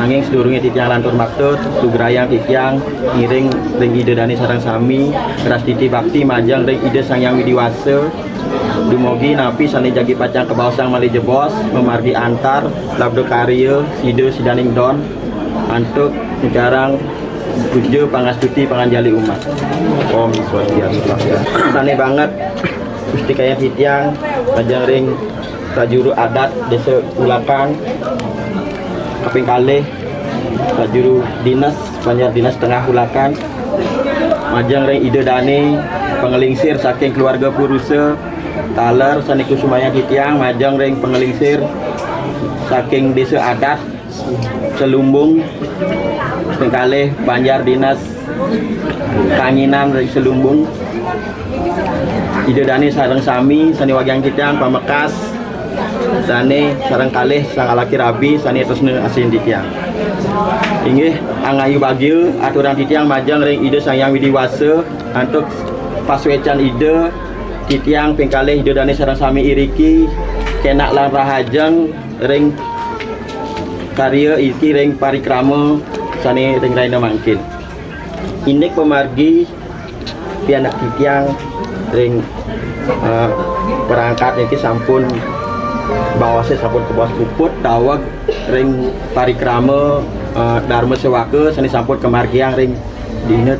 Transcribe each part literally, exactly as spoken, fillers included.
Nanging sadurungé titiang lantur matur, lugrayang titiang ngiring ring Ida dané sareng sami, rastiti bakti majeng ring Ida Sang Hyang Widi Wasa. Dumugi napi sané jagi pacang kabaosang malih jebos, mamargi antar, labda karya, sida sidaning don, antuk ngarang puja pangastuti panganjali umat. Om Swastiastu. Sané banget, Gusti Kayang titiang, majeng ring prajuru adat Désa Ulakan, kaping kalih, prajuru dinas, Banjar Dinas Tengah Ulakan, majeng ring Ida dané, panglingsir saking keluarga Purusa, taler sané kusumayang titiang, majeng ring panglingsir saking Désa Adat Selumbung, kaping kalih Banjar Dinas Kanginan ring Selumbung. Ida dané sareng sami, sané wagiang titiang pamekas, dané sareng kalih sang alaki rabi, sané tresna asihin titiang. Inggih, angayu bagia, aturang titiang majeng ring Ida Sang Hyang Widi Wasa, antuk pasuécan Ida, titiang ping kalih Ida dané sareng sami iriki, kénak lan rahajeng ring karya iriki ring parikrama sané ring rahina mangkin. Indik pamargi pianak titiang ring, eh, perangkat niki sampun baosé sampun kabaos puput daweg ring parikrama, eh, Dharma Sewaka sané sampun kamargiang ring dina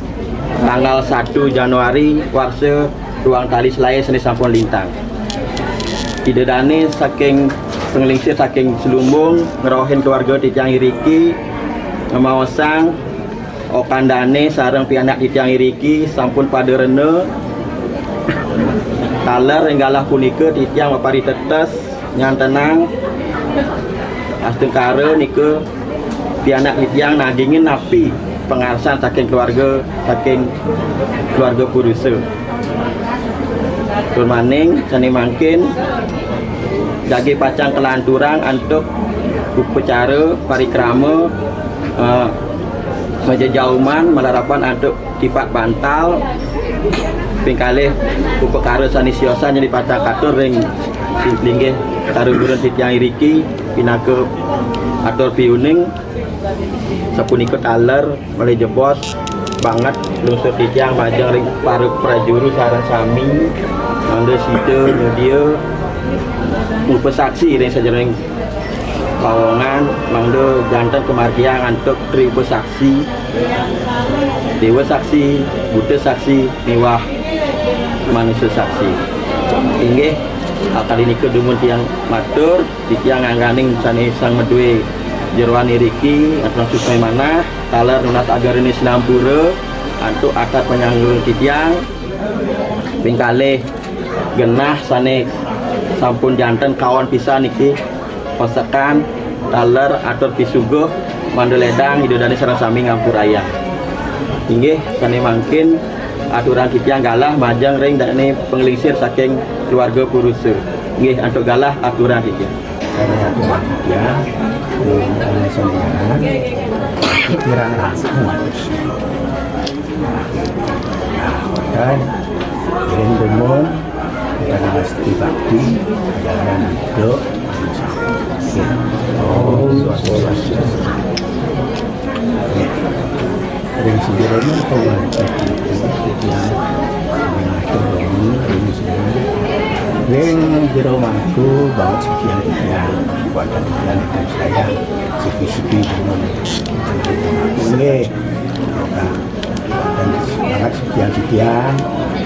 tanggal satu Januari warsa duang tali selaé sané sampun lintang. Ida dané saking panglingsir saking Selumbung ngrauhin keluarga titiang iriki ngamaosang okan dané sareng pianak titiang iriki sampun pada rena. Taler ring galah punika titiang maparitetes nyantenang astungkara nika pianak titiang nagingin napi pangarsan saking keluarga, saking keluarga Purusa. Tur maning sané mangkin jagi pacang kalanturang antuk upacara parikrama, eh, majejauman malarapan antuk tipak bantal, ping kalih upakara sané siosan jagi pacang katur ring linggih taruh gurun titiang iriki pinaka atur piuning. Sapunika taler malih jebos banget lungsur titiang majeng ring para prajuru sareng sami, mangda sida nyodia upasaksi ring sajeroning pawongan, mangda janten kamargiang antuk tri upasaksi, déwa saksi, buta saksi, miwah manusa saksi. Inggih, kali nika dumun tiang matur, titiang ngangganing sané sang madué jeroan iriki, atur susmai manah, taler nunas agarané sinampura, antuk atat panyangga titiang, ping kalih genah sané sampun janten kaon pisan niki, pesekan, taler, atur pisuguh, mangda lédang, Ida dané sareng sami ngampurayang. Inggih, sané mangkin aturang titiang galah majeng ring dané panglingsir saking keluarga Purusa. Inggih, antuk galah aturang titiang. Sané aturang titiang, ring dané sané kirang langkung. Nah, wénten ring dumun, kita mesti bakti, jalan hidup. Oh, suatu, suatu. Ring sejroning pangantén titiang, mengatur dumun, ring sejroning. Ring jero mangku, banget sekian titiang, kuatan titiang itu sayang, sepi-sepi dumun. Nggih. Nah, banget sekian-sekian.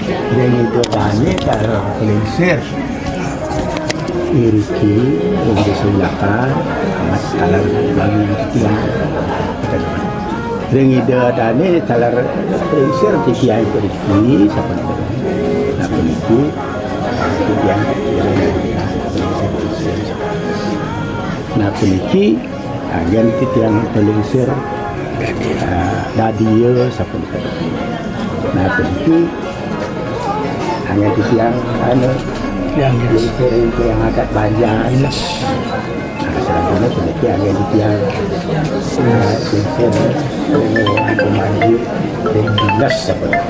Ring Ida dané taler panglingsir iriki, ring Désa Ulakan, amat taler bagi titiang. Ring Ida dané taler panglingsir titiang iriki, sampun. Nah, puniki, titiang, nah, puniki, anggén titiang panglingsir, ah, dadia sapunika. Nah, puniki anggén titiang anu, yang lingsir titiang adat Banjar. Nah, salanturnya puniki anggén titiang, ah, lingsir, eh, kumargi, ring dinas sapunika.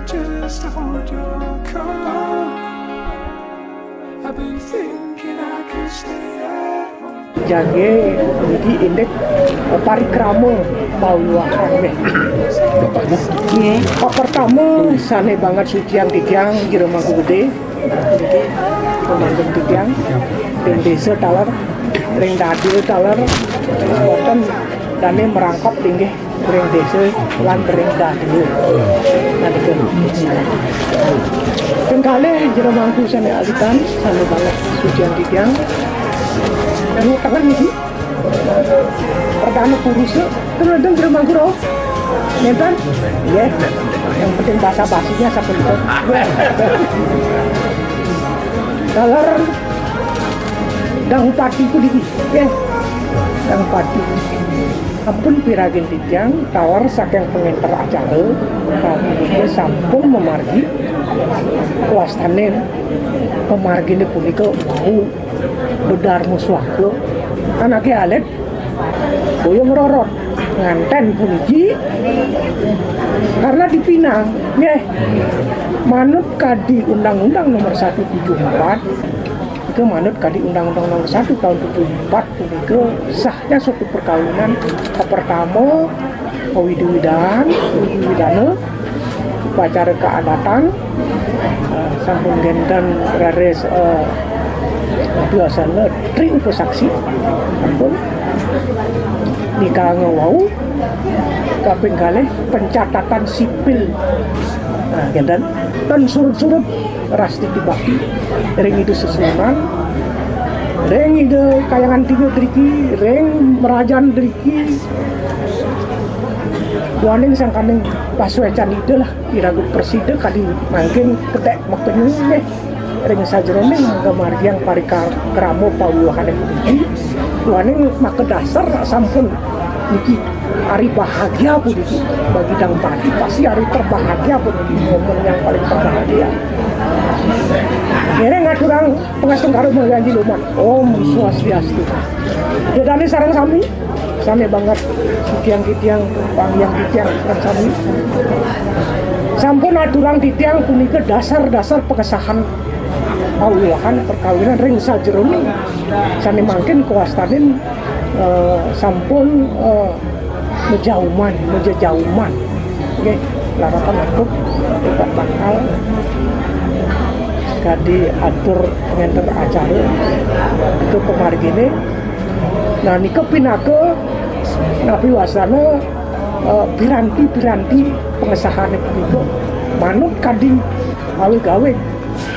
Just hold your calm. I've been thinking I could stay at home. Jage niki indik parikrama pawiwahan nggih. Nggih. Pertama, sane banget suciang titiang Jero Mangku Gede. Niki pemangku titiang ring desa taler, ring dadi taler, boten dane merangkep inggih ring desa lan ring dadi. Nah, betul. Ping kalih Jero Mangku sane alitan, sane banget suciang titiang. Anu tengen niki. Perdana purusa, terus ada Jero Mangku rauh. Ngenten? Nggih. Yang penting basa-basinya sapunika. Taler Dang Pati puniki. Nggih. Dang Pati. Ampun piragin titiang, taler saking pengenter acara, kami sampun mamargi kawastanin pamargine punika wau bedarma swaga. Anake alit boya ngrorot nganten puniki karena dipinang nggih, manut kadi Undang-Undang Nomor satu tujuh empat, itu manut kadi Undang-Undang Nomor satu tahun tujuh empat punika sahnya suatu perkawinan pertama widi-widan, widi-widana, upacara keadatan, eh, sampun genten raris, eh, biasana tri upasaksi, sampun nikah ngewau, kaping kalih pencatatan sipil, nah, genten, ten surut-surut rastiti bakti ring Ida Sesuunan, ring Ida Kayangan Tiga driki, ring Merajan driki, duaning sangkaning pasuecan Ida lah, iraga prasida kadi mangkin ketek makenyuh ring sajeroning ngamargiang parikrama pawiwahane puniki, duaning makadasar sampun niki hari bahagia puniki bagi Dang Pati, pasti hari terbahagia puniki, momen yang paling berbahagia. Ngiring ngaturang pangastungkara manggihin lumat. Om Swastiastu. Yadane sareng sami, sami banget tiang-tiang, pangiang tiang sareng sami. Sampun aturang titiang punika dasar-dasar pengesahan pawiwahan perkawinan ring sajeroning sane mangkin kawastanin, eh, sampun, eh, majauman, majajauman. Nggih, laratan antuk tiga tanggal kadi atur ngenten acara itu pamargine. Nah, nika pinaka napi wasana, eh, piranti-piranti pengesahane punika manut kadi awig-awig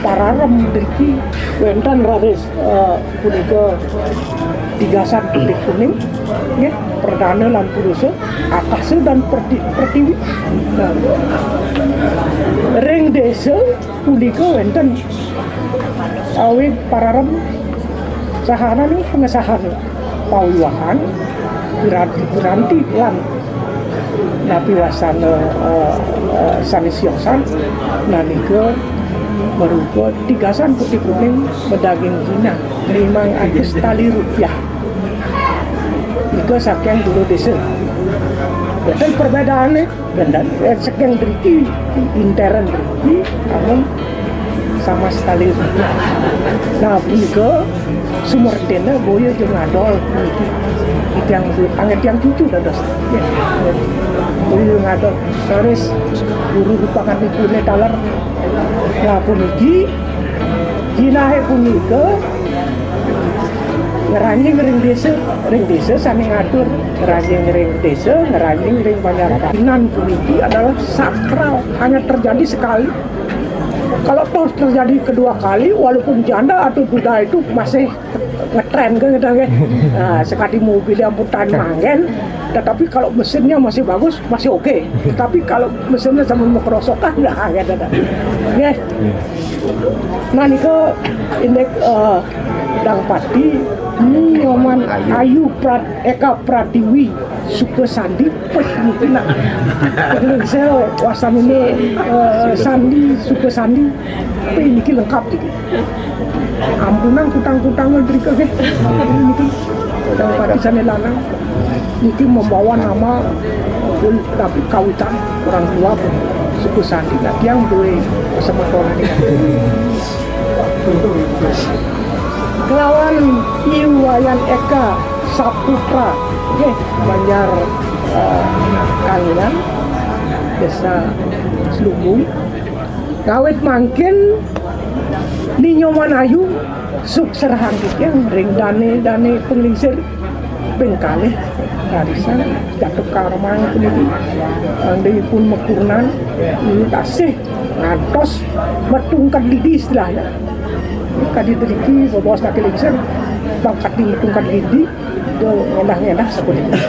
pararem driki wenten raris, eh, punika tigasan putih kuning, nggih, perdana lan purusa, akasa dan perti-, pertiwi. Nah, ring desa punika wenten awig pararem sahananing pengesahan pawiwahan, piranti-piranti lan napi wasana, eh, eh, sane siosan, nanika marupa tigasan putih kuning madaging jinah limang atus tali rupiah. Nika saking dulu desa. Wonten perbedaane, dan, dan, eh, saking driki, intern driki, namun sama sekali. Nah, punika sumerdene boya ja ngadol puniki. Tiang bu-, anget tiang cucu dados. Ya. Boya ja ngadol. Terus guru rupangan ipune taler. Nah, puniki jinahe punika ngranjing ring desa, ring desa sami ngatur, ngranjing ring desa, ngranjing ring banjar. Nan puniki adalah sakral, hanya terjadi sekali. Kalau toh terjadi kedua kali, walaupun janda atau duda itu masih ngetren ke gitu, kan. Nah, sekali mobil yang putaran manggen, tetapi kalau mesinnya masih bagus, masih oke. Tetapi kalau mesinnya sama mau kerosokan, nah, gitu, gitu. Nggih. Nah, nika indik, eh, Dang Pati, Nyoman Ayu Prat-, Eka Pratiwi Sukasandi, peh niki nak. Saya wasan ini, eh, Sandi, Sukasandi, peh niki lengkap niki. Ampunang kutang-kutang drika nggih. Niki Dang Pati sane lanang. Niki membawa nama, tapi kawitan orang tua pun Sukasandi. Nah, tiang duwe semeton. Kelawan I Wayan Eka Saputra, nggih, Banjar, eh, Kanginan, Desa Selubung. Ngawit mangkin Ni Nyoman Ayu sukserahang titiang ring dane-dane panglingsir ping kalih karisan Jatuh Karmang puniki. Mangda ipun makurenan, tasih ngantos matungked lidi istilahnya. Kadi driki bobos naki lingsir, bangkat di matungked lidi, do ngendah-ngendah sapunika.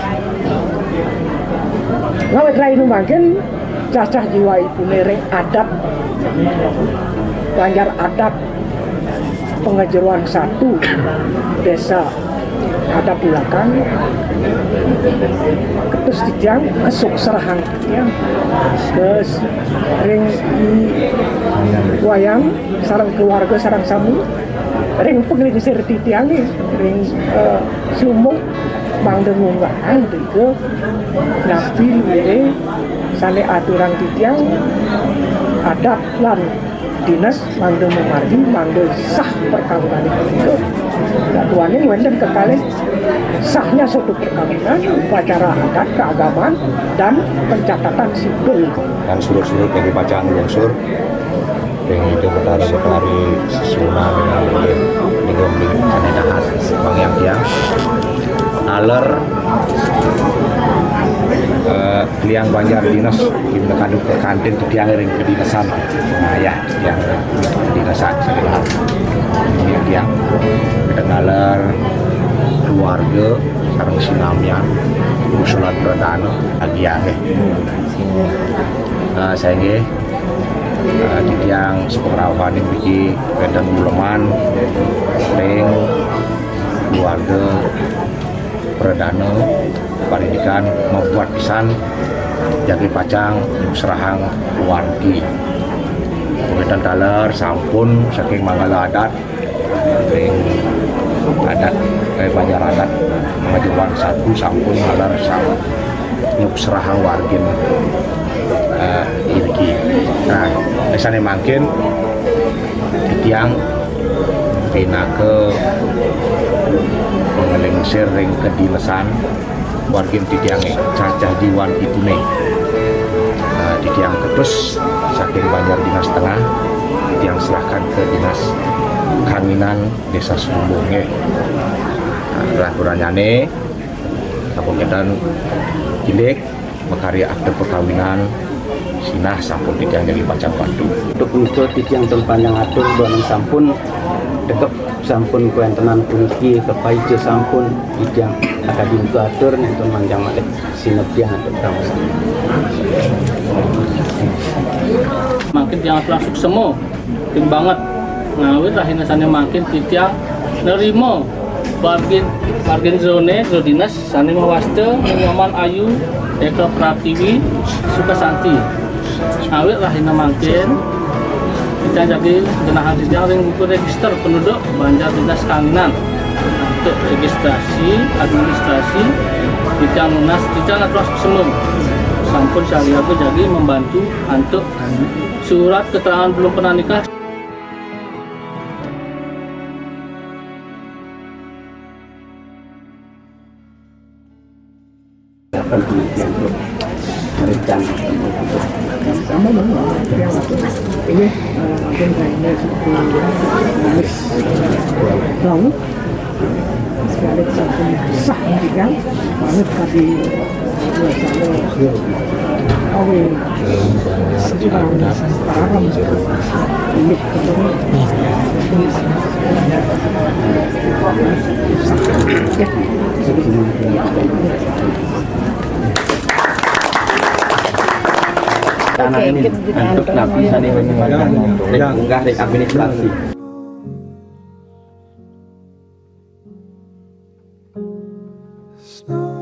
Ngawit rahina mangkin cacah jiwa ipune ring adat, Banjar Adat Pengejeruan Satu, Desa Adat Ulakan, ketus titiang, kesukserahang titiang, terus ring I Wayan sareng keluarga sareng sami, ring panglingsir titiange, ring, eh, Selubung, mangda ngunggahang drika napi luire sane aturang titiang adat lan dinas mangda mamargi, mangda sah perkawinane punika. Datuane wenten kekalih sahnya suatu perkawinan, upacara adat keagamaan, dan pencatatan sipil. Dan surut-surut yang dipacang lungsur ring Ida Betara Betari sesuunan nggih, nika mriki sane dahat, Bang Yang Tiang. Taler, eh, kliang Banjar Dinas, ing kaduk kantin titiang ring kedinesan. Nah, ya, yang kedinesan, sane dahat. Ini tiang, kita taler keluarga, sareng sinamian, usulan pradana, agiah, nggih. Eh, sainggih, eh, titiang sapangrauhane mriki wenten uleman ring keluarga pradana parindikan mabuat pisan jagi pacang nyukserahang wargi. Wenten taler sampun saking manggala adat ring adat, eh, Banjar Adat Majewan Satu sampun ngalar sang nyukserahang wargin, eh, iriki. Nah, sane mangkin titiang pinaka panglingsir ring kedinesan wargin titiange, cacah jiwan ipune. Nah, titiang ketus saking Banjar Dinas Tengah, titiang serahkan ke Dinas Kanginan Desa Selubung, nggih. Nah, aturannyane sampun kenten indik makarya akte perkawinan, sinah sampun titiang jagi pacang bantu. Untuk punika titiang ten panjang atur, duaning sampun dekep sampun kawentenan puniki, kapaija sampun titiang akadi atur nenten manjang malih sineb titiang antuk kawasan. Mangkin titiang aturang suksema ring banget. Ngawit rahina sane mangkin titiang nerima margin, margin jrone jero dinas sane mawasta Nyoman Ayu Eka Pratiwi Sukasanti. Ngawit rahina mangkin titiang jagi genahang titiang ring buku register penduduk Banjar Dinas Kanginan. Untuk registrasi administrasi titiang nunas, titiang aturang suksema. Sampun sariaga jagi membantu antuk surat keterangan belum pernah nikah. Ini, eh, mungkin saya ini satu manis, eh, tahu. Sekali satu sah, kan? Manut tadi, eh, saya, awe, sekarang, sekarang, ini, Tanah ini untuk napi sane menyebarkan munggah dari administrasi. Snow,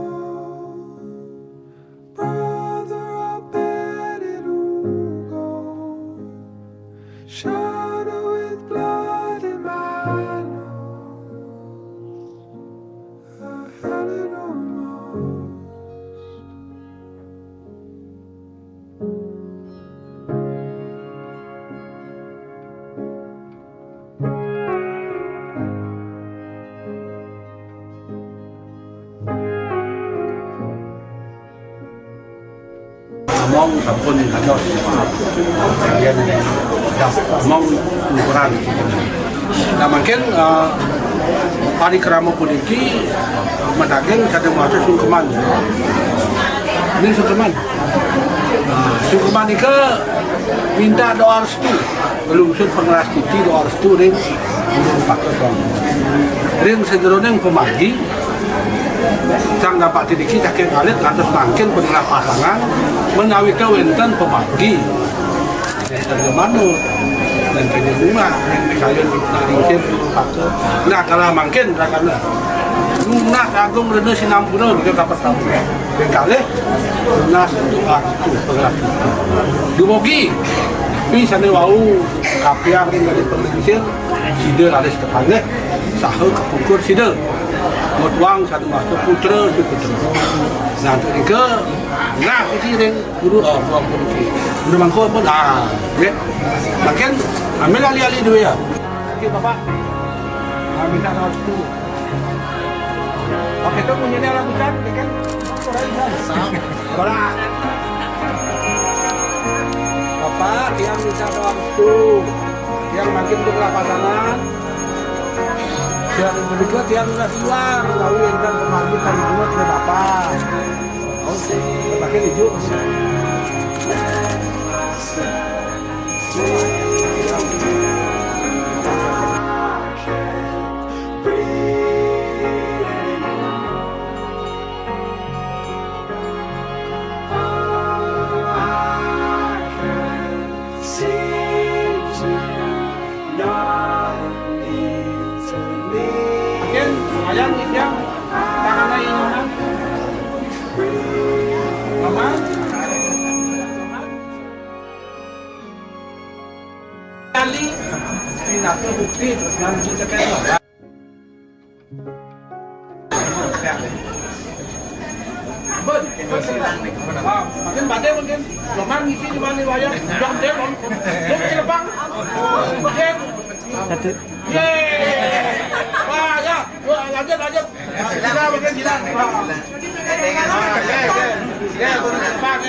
brother, I bet it will go. Shadow with blood in my nose. I had it almost. Mong sampun dados kalian dah mong ukuran. Nah, mangkin, eh, parikrama puniki madaging saking maos sungkeman. Ini sungkeman. Nah, sungkeman nika minta doa restu. Lungsur pangrastiti doa restu ring Guru Paku Swami. Ring sajeroning pamargi, Sang Dampati niki saking alit ngantos mangkin penglah pasangan, menawi kawénten pamargi. Wénten manut, wénten bunga, wénten kayun, wénten lingsir, Guru Paku. Nah, kala mangkin rakana. Nunas agung rena sinampura, nika kapertama. Ping kalih, nunas doa restu pangrastiti. Dumugi, pi sané wau kapiar ring Galih Panglingsir, sida raris kapanggih, saha kapungkur sida. Mutuang sané wasta putra, suputra. Nah, nika, nah, isi ring guru, oh, guru puniki. Guru mangku pun, ah, nggih. Mangkin, ambil ali-ali dua ya. Oke, Bapak. Ah, minta doa restu. Oke, itu bunyinya lagu kan, ya kan? Bapak, tiang minta doa restu. Tiang makin berkelapasan. Tiang berikut tiang udah siwang, lalu yang kan pemangku kan manut ke Bapak. Oh, pakai hijau. Mungkin lumayan nih, Bang. Tangannya ini, Bang. Mama. Kali, pinatu bukti, terus nganti tekan. Bun, ah, mungkin badai mungkin. Lomang ngisi di mana wayang. Jam dia, Bang. Jam dia, Bang. Mungkin. Satu. Yeay. Wah, ya. Wah, lanjut, lanjut. Gila, mungkin gila. Wah. Ya, ya. Ya, Bang.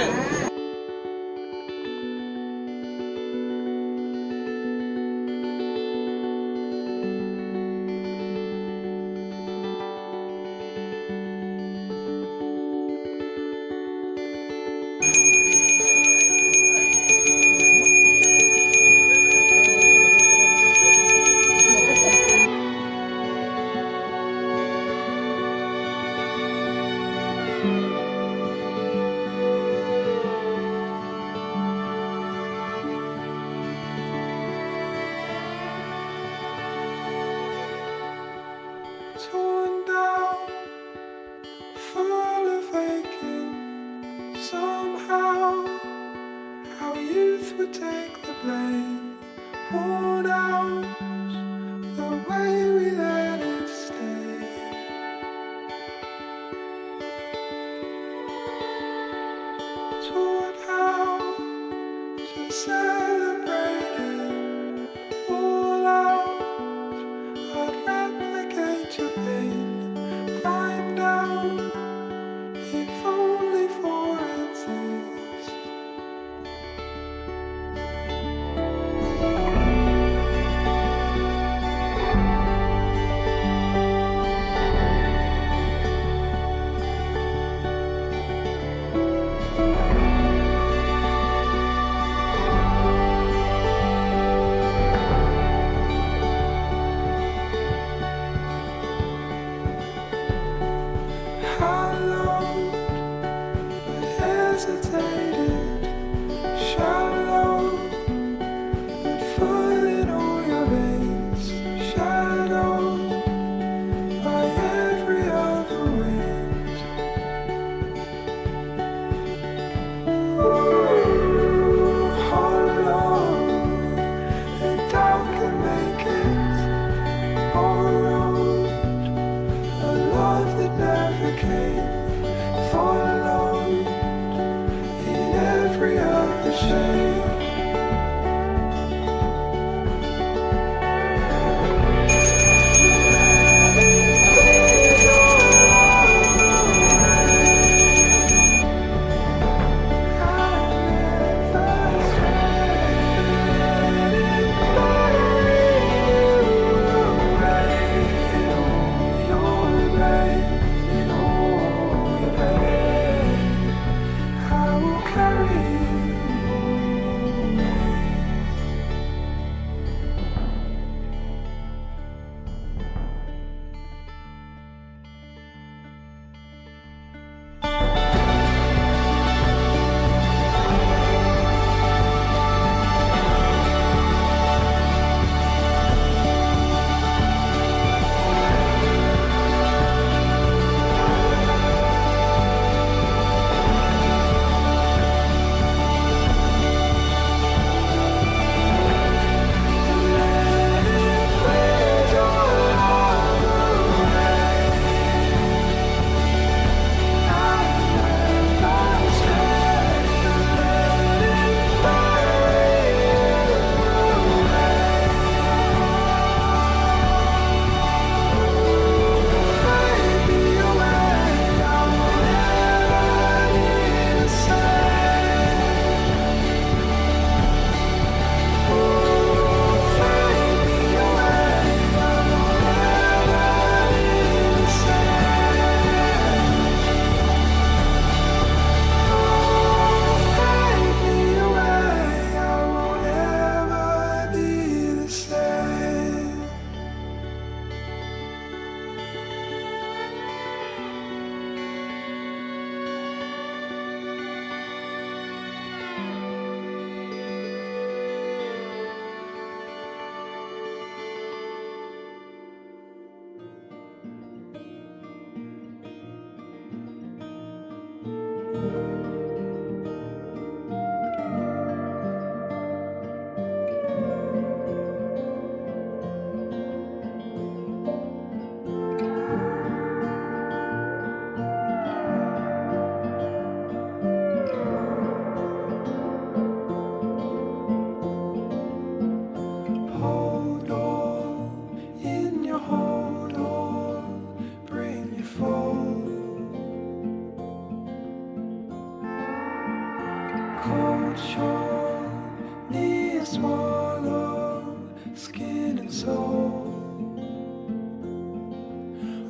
Skin and soul.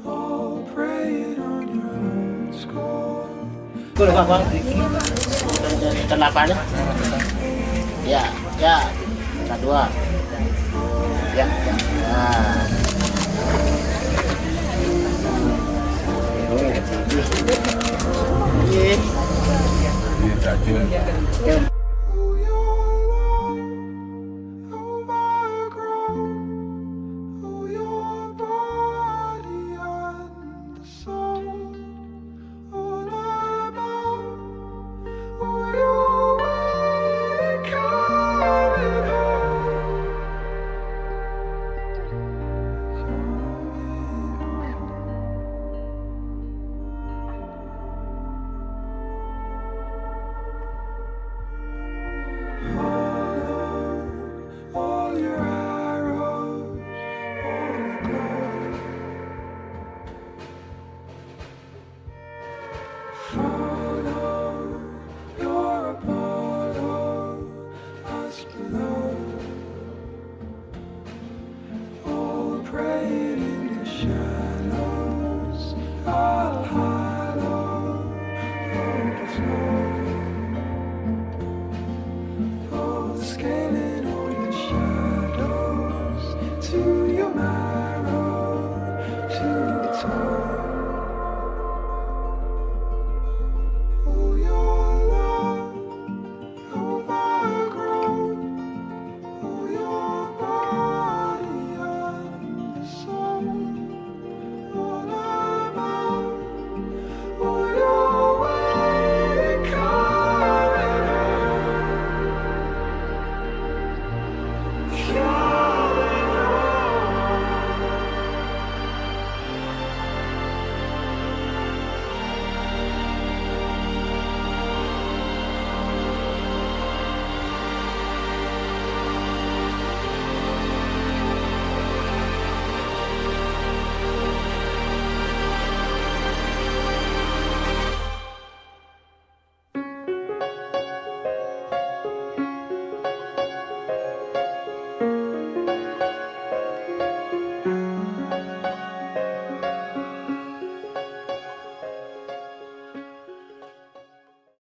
All praying on your own score. Tuh, Bang, Bang. Kita delapan. Ya, ya. Kita dua. Ya, ya. Nah. Ini, ini. Ini cacing.